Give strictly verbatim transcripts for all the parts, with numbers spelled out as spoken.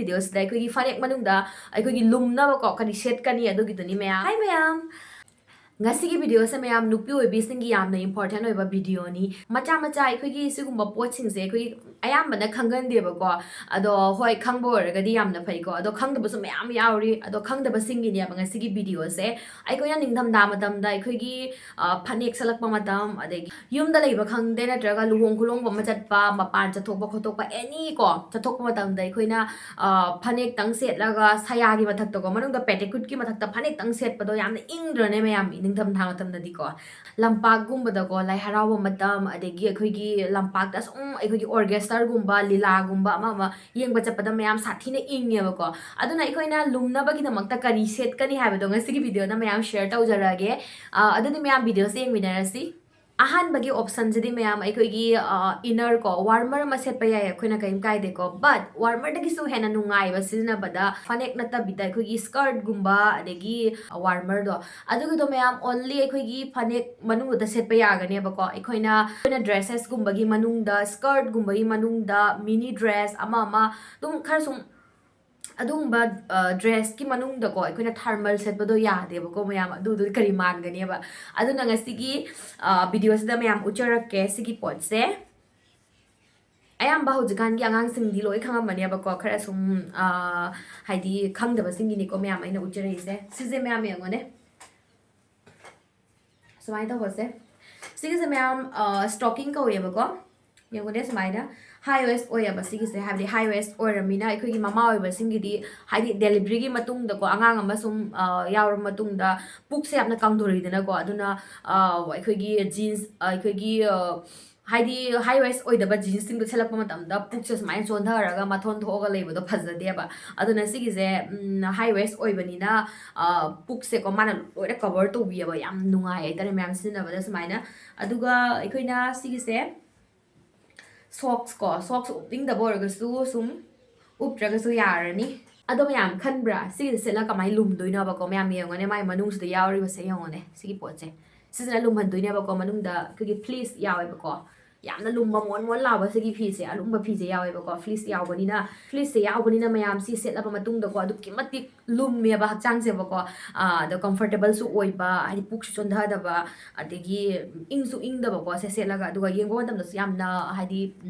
ꯚꯤꯗꯤꯑꯣꯁꯤꯗ ꯑꯩꯈꯣꯏꯒꯤ ꯐꯅꯦꯛ ꯃꯅꯨꯡꯗ ꯑꯩꯈꯣꯏꯒꯤ ꯂꯨꯝꯅꯕꯀꯣ ꯀꯔꯤ ꯁꯦꯠꯀꯅꯤ ꯑꯗꯨꯒꯤꯗꯨꯅꯤ ꯃꯌꯥꯝ꯫ ꯍꯥꯏ ꯃꯌꯥꯝ, ꯉꯁꯤꯒꯤ ꯚꯤꯗꯤꯑꯣꯁꯦ ꯃꯌꯥꯝ ꯅꯨꯄꯤ ꯑꯣꯏꯕꯤꯁꯤꯡꯒꯤ ꯌꯥꯝꯅ ꯏꯝꯄꯣꯔꯇꯦꯟ ꯑꯣꯏꯕ ꯚꯤꯗꯤꯑꯣꯅꯤ꯫ ꯃꯆꯥ ꯃꯆꯥ ꯑꯩꯈꯣꯏꯒꯤ ꯁꯤꯒꯨꯝꯕ ꯄꯣꯠꯁꯤꯡꯁꯦ ꯑꯩꯈꯣꯏꯒꯤ ꯑꯌꯥꯝꯕꯅ ꯈꯪꯒꯟꯗꯦꯕꯀꯣ꯫ ꯑꯗꯣ ꯍꯣꯏ, ꯈꯪꯕ ꯑꯣꯏꯔꯒꯗꯤ ꯌꯥꯝꯅ ꯐꯩꯀꯣ꯫ ꯑꯗꯣ ꯈꯪꯗꯕꯁꯨ ꯃꯌꯥꯝ ꯌꯥꯎꯔꯤ꯫ ꯑꯗꯣ ꯈꯪꯗꯕꯁꯤꯡꯒꯤꯅꯦꯕ ꯉꯁꯤꯒꯤ ꯚꯤꯗꯤꯑꯣꯁꯦ꯫ ꯑꯩꯈꯣꯏꯅ ꯅꯤꯡꯊꯝꯊꯥ ꯃꯇꯝꯗ ꯑꯩꯈꯣꯏꯒꯤ, ꯑ, ꯐꯅꯦꯛ ꯁꯦꯠꯂꯛꯄ ꯃꯇꯝ, ꯑꯗꯒꯤ ꯌꯨꯝꯗ ꯂꯩꯕ ꯈꯪꯗꯦ, ꯅꯠꯇ꯭ꯔꯒ ꯂꯨꯍꯣꯡ ꯈꯨꯂꯣꯡꯕ ꯑꯃ ꯆꯠꯄ, ꯃꯄꯥꯟ ꯆꯠꯊꯣꯛꯄ ꯈꯣꯠꯇꯣꯛꯄ, ꯑꯦꯅꯤ ꯀꯣ, ꯆꯠꯊꯣꯛꯄ ꯃꯇꯝꯗ ꯑꯩꯈꯣꯏꯅ, ꯑ, ꯐꯅꯦꯛꯇꯪ ꯁꯦꯠꯂꯒ ꯁꯌꯥꯒꯤ ꯃꯊꯛꯇꯀꯣ, ꯃꯅꯨꯡꯗ ꯄꯦꯇꯤꯀꯨꯠꯀꯤ ꯃꯊꯛꯇ ꯐꯅꯦꯛꯇꯪ ꯁꯦꯠꯄꯗꯣ ꯌꯥꯝꯅ ꯏꯪꯗ꯭ꯔꯅꯦ ꯃꯌꯥꯝ, ꯅꯤꯡꯊꯝꯊꯥ ꯃꯇꯝꯗꯗꯤꯀꯣ? ꯂꯝꯄꯥꯛꯀꯨꯝꯕꯗꯀꯣ, ꯂꯥꯏ ꯍꯔꯥꯎꯕ ꯃꯇꯝ, ꯑꯗꯒꯤ ꯑꯩꯈꯣꯏꯒꯤ ꯂꯝꯄꯥꯛꯇ ꯁꯨꯝ ꯑꯩꯈꯣꯏꯒꯤ ꯑꯣꯔꯀꯦꯁꯇ꯭ꯔꯥꯒꯨꯝꯕ, ꯂꯤꯂꯥꯒꯨꯝꯕ ꯑꯃ ꯑꯃ ꯌꯦꯡꯕ ꯆꯠꯄꯗ ꯃꯌꯥꯝ ꯁꯥꯊꯤꯅ ꯏꯪꯉꯦꯕꯀꯣ꯫ ꯑꯗꯨꯅ ꯑꯩꯈꯣꯏꯅ ꯂꯨꯝꯅꯕꯒꯤꯗꯃꯛꯇ ꯀꯔꯤ ꯁꯦꯠꯀꯅꯤ ꯍꯥꯏꯕꯗꯣ ꯉꯁꯤꯒꯤ ꯚꯤꯗꯤꯑꯣꯗ ꯃꯌꯥꯝ ꯁꯤꯌꯔ ꯇꯧꯖꯔꯛꯑꯒꯦ꯫ ꯑ, ꯑꯗꯨꯗꯤ ꯃꯌꯥꯝ ꯚꯤꯗꯤꯑꯣꯁꯦ ꯌꯦꯡꯃꯤꯟꯅꯔꯁꯤ꯫ ꯑꯍꯥꯟꯕꯒꯤ ꯑꯣꯞꯁꯟꯁꯤꯗꯤ ꯃꯌꯥꯝ ꯑꯩꯈꯣꯏꯒꯤ, ꯑ, ꯏꯅꯔ ꯀꯣ, ꯋꯥꯔꯃꯔ ꯑꯃ ꯁꯦꯠꯄ ꯌꯥꯏ, ꯑꯩꯈꯣꯏꯅ ꯀꯔꯤꯝ ꯀꯥꯏꯗꯦꯀꯣ꯫ ꯕꯠ ꯋꯥꯔꯃꯔꯗꯒꯤꯁꯨ ꯍꯦꯟꯅ ꯅꯨꯡꯉꯥꯏꯕ ꯁꯤꯖꯤꯟꯅꯕꯗ ꯐꯅꯦꯛ ꯅꯠꯇꯕꯤꯗ ꯑꯩꯈꯣꯏꯒꯤ ꯁ꯭ꯀꯔꯠꯒꯨꯝꯕ, ꯑꯗꯒꯤ ꯋꯥꯔꯃꯔꯗꯣ, ꯑꯗꯨꯒꯤꯗꯣ ꯃꯌꯥꯝ ꯑꯣꯟꯂꯤ ꯑꯩꯈꯣꯏꯒꯤ ꯐꯅꯦꯛ ꯃꯅꯨꯡꯗꯨꯗ ꯁꯦꯠꯄ ꯌꯥꯒꯅꯦꯕꯀꯣ꯫ ꯑꯩꯈꯣꯏꯅ, ꯑꯩꯈꯣꯏꯅ ꯗ꯭ꯔꯦꯁꯦꯁꯀꯨꯝꯕꯒꯤ ꯃꯅꯨꯡꯗ, ꯁ꯭ꯀꯔꯠꯒꯨꯝꯕꯒꯤ ꯃꯅꯨꯡꯗ, ꯃꯤꯅꯤ ꯗ꯭ꯔꯦꯁ ꯑꯃ ꯑꯃ ꯑꯗꯨꯝ ꯈꯔ ꯁꯨꯝ ꯑꯗꯨꯒꯨꯝꯕ, ꯑ, ꯗ꯭ꯔꯦꯁꯀꯤ ꯃꯅꯨꯡꯗꯀꯣ ꯑꯩꯈꯣꯏꯅ ꯊꯔꯃꯜ ꯁꯦꯠꯄꯗꯣ ꯌꯥꯗꯦꯕꯀꯣ ꯃꯌꯥꯝ꯫ ꯑꯗꯨꯗꯨꯗꯤ ꯀꯔꯤ ꯃꯥꯟꯒꯅꯦꯕ? ꯑꯗꯨꯅ ꯉꯁꯤꯒꯤ, ꯑ, ꯚꯤꯗꯤꯑꯣꯁꯤꯗ ꯃꯌꯥꯝ ꯎꯠꯆꯔꯛꯀꯦ ꯁꯤꯒꯤ ꯄꯣꯠꯁꯦ꯫ ꯑꯌꯥꯝꯕ ꯍꯧꯖꯤꯛꯀꯥꯟꯒꯤ ꯑꯉꯥꯡꯁꯤꯡꯗꯤ ꯂꯣꯏ ꯈꯪꯉꯝꯃꯅꯦꯕꯀꯣ, ꯈꯔ ꯁꯨꯝ, ꯑ, ꯍꯥꯏꯗꯤ ꯈꯪꯗꯕꯁꯤꯡꯒꯤꯅꯤꯀꯣ ꯃꯌꯥꯝ ꯑꯩꯅ ꯎꯠꯆꯔꯛꯏꯁꯦ꯫ ꯁꯤꯁꯦ ꯃꯌꯥꯝ ꯌꯦꯡꯉꯣꯅꯦ꯫ ꯁꯨꯃꯥꯏꯅ ꯇꯧꯕꯁꯦ꯫ ꯁꯤꯒꯤꯁꯦ ꯃꯌꯥꯝ, ꯑ, ꯁ꯭ꯇꯣꯀꯤꯡ ꯀꯧꯋꯦꯕꯀꯣ꯫ ꯌꯦꯡꯉꯨꯅꯦ ꯁꯨꯃꯥꯏꯅ꯫ ꯍꯥꯏ ꯋꯦꯁ ꯑꯣꯏꯌꯦꯕ ꯁꯤꯒꯤꯁꯦ, ꯍꯥꯏꯕꯗꯤ ꯍꯥꯏ ꯋꯦꯁ ꯑꯣꯏꯔꯃꯤꯅ ꯑꯩꯈꯣꯏꯒꯤ ꯃꯃꯥ ꯑꯣꯏꯕꯁꯤꯡꯒꯤꯗꯤ, ꯍꯥꯏꯗꯤ ꯗꯦꯂꯤꯚꯔꯤꯒꯤ ꯃꯇꯨꯡꯗꯀꯣ, ꯑꯉꯥꯡ ꯑꯃ ꯁꯨꯝ, ꯑ, ꯌꯥꯎꯔꯕ ꯃꯇꯨꯡꯗ ꯄꯨꯛꯁꯦ ꯌꯥꯝꯅ ꯀꯪꯊꯣꯔꯛꯏꯗꯅꯀꯣ꯫ ꯑꯗꯨꯅ, ꯑ, ꯑꯩꯈꯣꯏꯒꯤ ꯖꯤꯟꯁ, ꯑ, ꯑꯩꯈꯣꯏꯒꯤ, ꯑ, ꯍꯥꯏꯗꯤ ꯍꯥꯏ ꯋꯦꯁ ꯑꯣꯏꯗꯕ ꯖꯤꯟꯁꯁꯤꯡꯗꯣ ꯁꯦꯠꯂꯛꯄ ꯃꯇꯝꯗ ꯄꯨꯛꯁꯦ ꯁꯨꯃꯥꯏꯅ ꯆꯣꯟꯊꯔꯒ ꯃꯊꯣꯟ ꯊꯣꯛꯑꯒ ꯂꯩꯕꯗꯣ ꯐꯖꯗꯦꯕ꯫ ꯑꯗꯨꯅ ꯁꯤꯒꯤꯁꯦ, ꯎꯝ, ꯍꯥꯏ ꯋꯦꯁ ꯑꯣꯏꯕꯅꯤꯅ, ꯑ, ꯄꯨꯛꯁꯦꯀꯣ ꯃꯥꯅ ꯂꯣꯏꯅ ꯀꯚꯔ ꯇꯧꯕꯤꯑꯕ꯫ ꯌꯥꯝ ꯅꯨꯡꯉꯥꯏ ꯍꯥꯏꯇꯥꯔꯦ ꯃꯌꯥꯝ ꯁꯤꯖꯤꯟꯅꯕꯗ ꯁꯨꯃꯥꯏꯅ꯫ ꯑꯗꯨꯒ ꯑꯩꯈꯣꯏꯅ ꯁꯤꯒꯤꯁꯦ ꯁꯣꯛꯁ ꯀꯣ, ꯁꯣꯛꯁ ꯎꯞꯅꯤꯡꯗꯕ ꯑꯣꯏꯔꯒꯁꯨ ꯁꯨꯝ ꯎꯞꯇ꯭ꯔꯒꯁꯨ ꯌꯥꯔꯅꯤ꯫ ꯑꯗꯣ ꯃꯌꯥꯝ ꯈꯟꯕ꯭ꯔꯥ? ꯁꯤꯒꯤꯁꯦ ꯁꯦꯠꯂ ꯀꯃꯥꯏꯅ ꯂꯨꯝꯗꯣꯏꯅꯣꯕꯀꯣ? ꯃꯌꯥꯝ ꯌꯦꯡꯉꯣꯅꯦ, ꯃꯥꯏ ꯃꯅꯨꯡꯁꯤꯗ ꯌꯥꯎꯔꯤꯕꯁꯦ ꯌꯦꯡꯉꯣꯅꯦ, ꯁꯤꯒꯤ ꯄꯣꯠꯁꯦ꯫ ꯁꯤꯁꯤꯅ ꯂꯨꯝꯍꯟꯗꯣꯏꯅꯦꯕꯀꯣ, ꯃꯅꯨꯡꯗ ꯑꯩꯈꯣꯏꯒꯤ ꯐ꯭ꯂꯤꯁ ꯌꯥꯎꯋꯦꯕꯀꯣ꯫ ꯌꯥꯝꯅ ꯂꯨꯝꯕ ꯃꯣꯟ ꯃꯣꯟ ꯂꯥꯎꯕ ꯁꯤꯒꯤ ꯐꯤꯁꯦ, ꯑꯂꯨꯝꯕ ꯐꯤꯁꯦ ꯌꯥꯎꯋꯦꯕꯀꯣ꯫ ꯐ꯭ꯂꯤꯁ ꯌꯥꯎꯕꯅꯤꯅ, ꯐ꯭ꯂꯤꯁꯁꯦ ꯌꯥꯎꯕꯅꯤꯅ ꯃꯌꯥꯝ ꯁꯤ ꯁꯦꯠꯂꯕ ꯃꯇꯨꯡꯗꯀꯣ ꯑꯗꯨꯛꯀꯤ ꯃꯇꯤꯛ ꯂꯨꯝꯃꯦꯕ ꯍꯛꯆꯥꯡꯁꯦꯕꯀꯣ꯫ ꯑꯥ, ꯑꯗꯣ ꯀꯝꯐꯣꯔꯇꯦꯕꯜꯁꯨ ꯑꯣꯏꯕ, ꯍꯥꯏꯗꯤ ꯄꯨꯛꯁꯨ ꯆꯣꯟꯊꯗꯕ, ꯑꯗꯒꯤ ꯏꯪꯁꯨ ꯏꯪꯗꯕꯀꯣ ꯁꯦ ꯁꯦꯠꯂꯒ꯫ ꯑꯗꯨꯒ ꯌꯦꯡꯕ ꯃꯇꯝꯗꯁꯨ ꯌꯥꯝꯅ ꯍꯥꯏꯗꯤ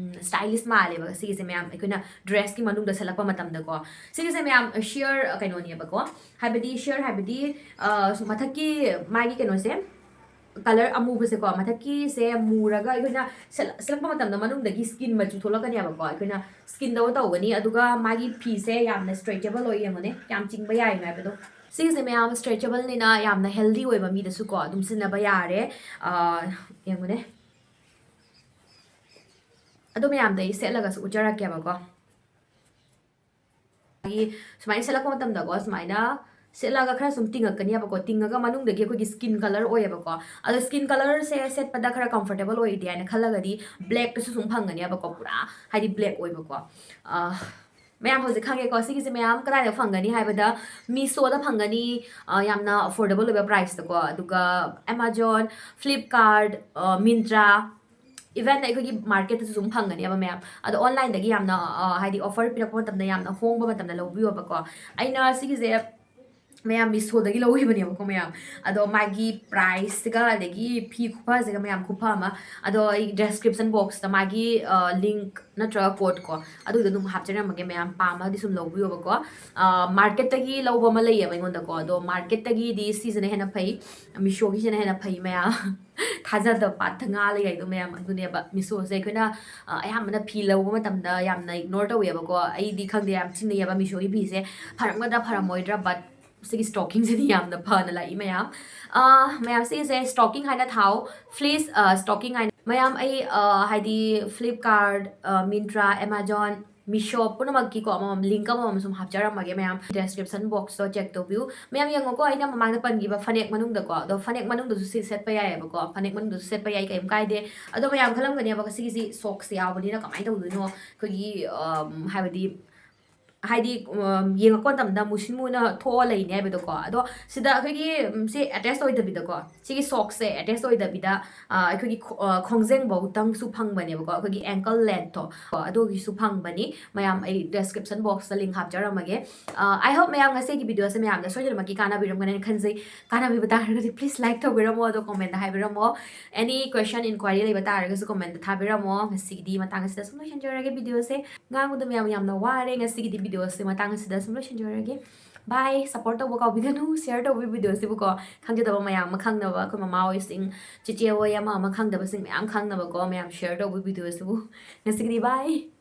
ꯁ꯭ꯇꯥꯏꯂꯤꯁ ꯃꯥꯜꯂꯦꯕ ꯁꯤꯒꯤꯁꯦ ꯃꯌꯥꯝ, ꯑꯩꯈꯣꯏꯅ ꯗ꯭ꯔꯦꯁꯀꯤ ꯃꯅꯨꯡꯗ ꯁꯦꯠꯂꯛꯄ ꯃꯇꯝꯗꯀꯣ꯫ ꯁꯤꯒꯤꯁꯦ ꯃꯌꯥꯝ ꯁꯤꯌꯔ ꯀꯩꯅꯣꯅꯦꯕꯀꯣ, ꯍꯥꯏꯕꯗꯤ ꯁꯤꯌꯔ ꯍꯥꯏꯕꯗꯤ ꯑꯥ, ꯁꯨꯝ ꯃꯊꯛꯀꯤ ꯃꯥꯒꯤ ꯀꯩꯅꯣꯁꯦ, ꯀꯂꯔ ꯑꯃꯨꯕꯁꯦꯀꯣ, ꯃꯊꯛꯀꯤꯁꯦ ꯃꯨꯔꯒ ꯑꯩꯈꯣꯏꯅ ꯁꯦꯠ-, ꯁꯦꯠꯂꯛꯄ ꯃꯇꯝꯗ ꯃꯅꯨꯡꯗꯒꯤ ꯁ꯭ꯀꯤꯟ ꯃꯆꯨ ꯊꯣꯛꯂꯛꯀꯅꯦꯕꯀꯣ꯫ ꯑꯩꯈꯣꯏꯅ ꯁ꯭ꯀꯤꯟꯗꯧꯅ ꯇꯧꯒꯅꯤ, ꯑꯗꯨꯒ ꯃꯥꯒꯤ ꯐꯤꯁꯦ ꯌꯥꯝꯅ ꯁ꯭ꯇꯔꯦꯆꯦꯕꯜ ꯑꯣꯏ, ꯌꯦꯡꯉꯨꯅꯦ, ꯌꯥꯝ ꯆꯤꯡꯕ ꯌꯥꯏ ꯍꯥꯏꯕꯗꯣ꯫ ꯁꯤꯒꯤꯁꯦ ꯃꯌꯥꯝ ꯁ꯭ꯇꯔꯦꯆꯦꯕꯜꯅꯤꯅ ꯌꯥꯝꯅ ꯍꯦꯜꯗꯤ ꯑꯣꯏꯕ ꯃꯤꯗꯁꯨꯀꯣ ꯑꯗꯨꯝ ꯁꯤꯖꯤꯟꯅꯕ ꯌꯥꯔꯦ꯫ ꯑꯥ, ꯌꯦꯡꯉꯨꯅꯦ, ꯑꯗꯨ ꯃꯌꯥꯝꯗ ꯑꯩ ꯁꯦꯠꯂꯒꯁꯨ ꯎꯠꯆꯔꯛꯀꯦꯕꯀꯣ꯫ ꯑꯗꯒꯤ ꯁꯨꯃꯥꯏꯅ ꯁꯦꯠꯂꯛꯄ ꯃꯇꯝꯗꯀꯣ, ꯁꯨꯃꯥꯏꯅ ꯁꯦꯠꯂꯒ ꯈꯔ ꯁꯨꯝ ꯇꯤꯡꯉꯛꯀꯅꯦꯕꯀꯣ, ꯇꯤꯡꯉꯒ ꯃꯅꯨꯡꯗꯒꯤ ꯑꯩꯈꯣꯏꯒꯤ ꯁ꯭ꯀꯤꯟ ꯀꯂꯔ ꯑꯣꯏꯌꯦꯕꯀꯣ꯫ ꯑꯗꯣ ꯁ꯭ꯀꯤꯟ ꯀꯂꯔꯁꯦ ꯁꯦꯠꯄꯗ ꯈꯔ ꯀꯝꯐꯣꯔꯇꯦꯕꯜ ꯑꯣꯏꯗꯦ ꯍꯥꯏꯅ ꯈꯜꯂꯒꯗꯤ ꯕ꯭ꯂꯦꯛꯇꯁꯨ ꯁꯨꯝ ꯐꯪꯒꯅꯦꯕꯀꯣ, ꯄꯨꯔꯥ ꯍꯥꯏꯗꯤ ꯕ꯭ꯂꯦꯛ ꯑꯣꯏꯕꯀꯣ꯫ ꯑꯥ, ꯃꯌꯥꯝ ꯍꯧꯖꯤꯛ ꯈꯪꯉꯦꯀꯣ, ꯁꯤꯒꯤꯁꯦ ꯃꯌꯥꯝ ꯀꯗꯥꯏꯗ ꯐꯪꯒꯅꯤ ꯍꯥꯏꯕꯗ ꯃꯤꯁꯣꯗ ꯐꯪꯒꯅꯤ꯫ ꯑꯥ, ꯌꯥꯝꯅ ꯑꯐꯣꯔꯗꯦꯕꯜ ꯑꯣꯏꯕ ꯄ꯭ꯔꯥꯏꯁꯇꯀꯣ꯫ ꯑꯗꯨꯒ ꯑꯦꯃꯥꯖꯣꯟ, ꯐ꯭ꯂꯤꯞꯀꯥꯔꯠ, ꯑꯥ, ꯃꯤꯟꯇ꯭ꯔꯥ, ꯏꯚꯟ ꯑꯩꯈꯣꯏꯒꯤ ꯃꯥꯔꯀꯦꯠꯇꯁꯨ ꯑꯗꯨꯝ ꯐꯪꯒꯅꯦꯕ ꯃꯌꯥꯝ꯫ ꯑꯗꯣ ꯑꯣꯟꯂꯥꯏꯟꯗꯒꯤ ꯌꯥꯝꯅ, ꯑ, ꯍꯥꯏꯗꯤ ꯑꯣꯐꯔ ꯄꯤꯔꯛꯄ ꯃꯇꯝꯗ ꯌꯥꯝꯅ ꯍꯣꯡꯕ ꯃꯇꯝꯗ ꯂꯧꯕꯤꯌꯣꯕꯀꯣ꯫ ꯑꯩꯅ ꯁꯤꯒꯤꯁꯦ ꯃꯌꯥꯝ ꯃꯤꯁꯣꯗꯒꯤ ꯂꯧꯈꯤꯕꯅꯦꯕꯀꯣ ꯃꯌꯥꯝ꯫ ꯑꯗꯣ ꯃꯥꯒꯤ ꯄ꯭ꯔꯥꯏꯁꯁꯤꯒ ꯑꯗꯒꯤ ꯐꯤ ꯈꯨꯐꯁꯤꯒ ꯃꯌꯥꯝ ꯈꯨꯐ ꯑꯃ꯫ ꯑꯗꯣ ꯑꯩ ꯗꯦꯁꯀ꯭ꯔꯤꯞꯁꯟ ꯕꯣꯛꯁꯇ ꯃꯥꯒꯤ, ꯑ, ꯂꯤꯡꯛ ꯅꯠꯇ꯭ꯔꯒ ꯀꯣꯗꯀꯣ ꯑꯗꯨꯒꯤꯗꯣ ꯑꯗꯨꯝ ꯍꯥꯞꯆꯔꯝꯃꯒꯦ ꯃꯌꯥꯝ, ꯄꯥꯝꯃꯒꯗꯤ ꯁꯨꯝ ꯂꯧꯕꯤꯌꯣꯕꯀꯣ꯫ ꯑ, ꯃꯥꯔꯀꯦꯠꯇꯒꯤ ꯂꯧꯕ ꯑꯃ ꯂꯩꯌꯦꯕ ꯑꯩꯉꯣꯟꯗꯀꯣ, ꯑꯗꯣ ꯃꯥꯔꯀꯦꯠꯇꯒꯤꯗꯤ ꯁꯤꯁꯤꯅ ꯍꯦꯟꯅ ꯐꯩ, ꯃꯤꯁꯣꯒꯤꯁꯤꯅ ꯍꯦꯟꯅ ꯐꯩ ꯃꯌꯥꯝ꯫ ꯊꯥꯖꯗꯕ ꯄꯥꯠꯇ ꯉꯥ ꯂꯩ ꯍꯥꯏꯗꯣ ꯃꯌꯥꯝ꯫ ꯑꯗꯨꯅꯦꯕ ꯃꯤꯁꯣꯁꯦ ꯑꯩꯈꯣꯏꯅ, ꯑ, ꯑꯌꯥꯝꯕꯅ ꯐꯤ ꯂꯧꯕ ꯃꯇꯝꯗ ꯌꯥꯝꯅ ꯏꯒꯅꯣꯔ ꯇꯧꯋꯦꯕꯀꯣ꯫ ꯑꯩꯗꯤ ꯈꯪꯗꯦ, ꯌꯥꯝ ꯆꯤꯡꯅꯩꯌꯦꯕ ꯃꯤꯁꯣꯒꯤ ꯐꯤꯁꯦ꯫ ꯐꯔꯝꯒꯗ꯭ꯔꯥ ꯐꯔꯝꯃꯣꯏꯗ꯭ꯔꯥ, but ꯁꯤꯒꯤ ꯁ꯭ꯇꯣꯀꯤꯡꯁꯤꯗꯤ ꯌꯥꯝꯅ ꯐꯅ ꯂꯥꯛꯏ ꯃꯌꯥꯝ꯫ ꯑ, ꯃꯌꯥꯝ ꯁꯤꯁꯦ ꯁ꯭ꯇꯣꯀꯤꯡ ꯍꯥꯏꯅ ꯊꯥꯎ, ꯐ꯭ꯂꯤꯁ, ꯑ, ꯁ꯭ꯇꯣꯀꯤꯡ ꯍꯥꯏꯅ꯫ ꯃꯌꯥꯝ ꯑꯩ, ꯑ, ꯍꯥꯏꯗꯤ ꯐ꯭ꯂꯤꯞꯀꯥꯔꯠ, ꯑ, ꯃꯤꯟꯇ꯭ꯔꯥ, ꯑꯦꯃꯥꯖꯣꯟ, ꯃꯤꯁꯣ ꯄꯨꯝꯅꯃꯛꯀꯤꯀꯣ ꯑꯃꯃꯝ, ꯂꯤꯡꯛ ꯑꯃꯃꯝ ꯁꯨꯝ ꯍꯥꯞꯆꯔꯝꯃꯒꯦ ꯃꯌꯥꯝ, ꯗꯦꯁꯀ꯭ꯔꯤꯞꯁꯟ ꯕꯣꯛꯁꯇꯣ ꯆꯦꯛ ꯇꯧꯕꯤꯌꯨ꯫ ꯃꯌꯥꯝ ꯌꯦꯡꯉꯣꯀꯣ, ꯑꯩꯅ ꯃꯃꯥꯡꯗ ꯄꯟꯈꯤꯕ ꯐꯅꯦꯛ ꯃꯅꯨꯡꯗꯀꯣ, ꯑꯗꯣ ꯐꯅꯦꯛ ꯃꯅꯨꯡꯗꯁꯨ ꯁꯤ ꯁꯦꯠꯄ ꯌꯥꯏꯌꯦꯕꯀꯣ, ꯐꯅꯦꯛ ꯃꯅꯨꯡꯗꯁꯨ ꯁꯦꯠꯄ ꯌꯥꯏ, ꯀꯩꯝ ꯀꯥꯏꯗꯦ꯫ ꯑꯗꯣ ꯃꯌꯥꯝ ꯈꯜꯂꯝꯒꯅꯦꯕ, ꯁꯤꯒꯤꯁꯤ ꯁꯣꯛꯁ ꯌꯥꯎꯕꯅꯤꯅ ꯀꯃꯥꯏꯅ ꯇꯧꯗꯣꯏꯅꯣ, ꯑꯩꯈꯣꯏꯒꯤ, ꯑꯝ, ꯍꯥꯏꯕꯗꯤ ꯍꯥꯏꯗꯤ ꯌꯦꯡꯉꯛꯄ ꯃꯇꯝꯗ ꯃꯨꯁꯤꯟ ꯃꯨꯅ ꯊꯣꯛꯑ ꯂꯩꯅꯦ ꯍꯥꯏꯕꯗꯣꯀꯣ꯫ ꯑꯗꯣ ꯁꯤꯗ ꯑꯩꯈꯣꯏꯒꯤ ꯁꯤ ꯑꯦꯇꯦꯁ ꯑꯣꯏꯗꯕꯤꯗꯀꯣ, ꯁꯤꯒꯤ ꯁꯣꯛꯁꯦ ꯑꯦꯇꯦꯁ ꯑꯣꯏꯗꯕꯤꯗ ꯑꯩꯈꯣꯏꯒꯤ ꯈꯣꯡꯖꯦꯡꯐꯧꯗꯪꯁꯨ ꯐꯪꯕꯅꯦꯕꯀꯣ, ꯑꯩꯈꯣꯏꯒꯤ ꯑꯦꯡꯀꯜ ꯂꯦꯟꯠꯇꯣ ꯑꯗꯨꯒꯤꯁꯨ ꯐꯪꯕꯅꯤ꯫ ꯃꯌꯥꯝ ꯑꯩ ꯗꯦꯁꯀ꯭ꯔꯤꯞꯁꯟ ꯕꯣꯛꯁꯇ ꯂꯤꯡ ꯍꯥꯞꯆꯔꯝꯃꯒꯦ꯫ ꯑꯥꯏ ꯍꯣꯞ ꯃꯌꯥꯝ ꯉꯁꯤꯒꯤ ꯚꯤꯗꯤꯑꯣꯁꯦ ꯃꯌꯥꯝꯗ ꯁꯣꯏꯗꯅꯃꯛꯀꯤ ꯀꯥꯟꯅꯕꯤꯔꯝꯒꯅꯦꯅ ꯈꯟꯖꯩ꯫ ꯀꯥꯟꯅꯕꯤꯕ ꯇꯥꯔꯒꯗꯤ ꯄ꯭ꯂꯤꯁ ꯂꯥꯏꯛ ꯇꯧꯕꯤꯔꯝꯃꯣ, ꯑꯗꯣ ꯀꯣꯃꯦꯟꯗ ꯍꯥꯏꯕꯤꯔꯝꯃꯣ꯫ ꯑꯦꯅꯤ ꯀ꯭ꯋꯦꯁꯟ ꯏꯟꯀ꯭ꯋꯥꯏꯔꯤ ꯂꯩꯕ ꯇꯥꯔꯒꯁꯨ ꯀꯣꯃꯦꯟꯗ ꯊꯥꯕꯤꯔꯝꯃꯣ꯫ ꯉꯁꯤꯒꯤꯗꯤ ꯃꯇꯥꯡ ꯑꯁꯤꯗ ꯁꯨꯝ ꯂꯣꯏꯁꯤꯟꯖꯔꯒꯦ ꯚꯤꯗꯤꯑꯣꯁꯦ꯫ ꯉꯥꯡꯕꯗ ꯃꯌꯥꯝ ꯌꯥꯝꯅ ꯋꯥꯔꯦ ꯉꯁꯤꯒꯤꯗꯤ, ꯚꯤꯗꯤꯑꯣꯁꯦ ꯃꯇꯥꯡ ꯑꯁꯤꯗ ꯁꯨꯝ ꯂꯣꯏꯁꯤꯟꯖꯔꯒꯦ꯫ ꯕꯥꯏ꯫ ꯁꯞꯄꯣꯔꯠ ꯇꯧꯕ ꯀꯥꯎꯕꯤꯒꯅꯨ, ꯁꯤꯌꯔ ꯇꯧꯕꯤ ꯚꯤꯗꯤꯑꯣꯁꯤꯕꯨꯀꯣ꯫ ꯈꯪꯖꯗꯕ ꯃꯌꯥꯝ ꯑꯃ ꯈꯪꯅꯕ, ꯑꯩꯈꯣꯏ ꯃꯃꯥ ꯍꯣꯏꯁꯤꯡ, ꯆꯤꯆꯦ ꯍꯣꯏ ꯑꯃ ꯑꯃ ꯈꯪꯗꯕꯁꯤꯡ ꯃꯌꯥꯝ ꯈꯪꯅꯕꯀꯣ, ꯃꯌꯥꯝ ꯁꯤꯌꯔ ꯇꯧꯕꯤ ꯚꯤꯗꯤꯑꯣꯁꯤꯕꯨ꯫ ꯉꯁꯤꯒꯤꯗꯤ ꯕꯥꯏ꯫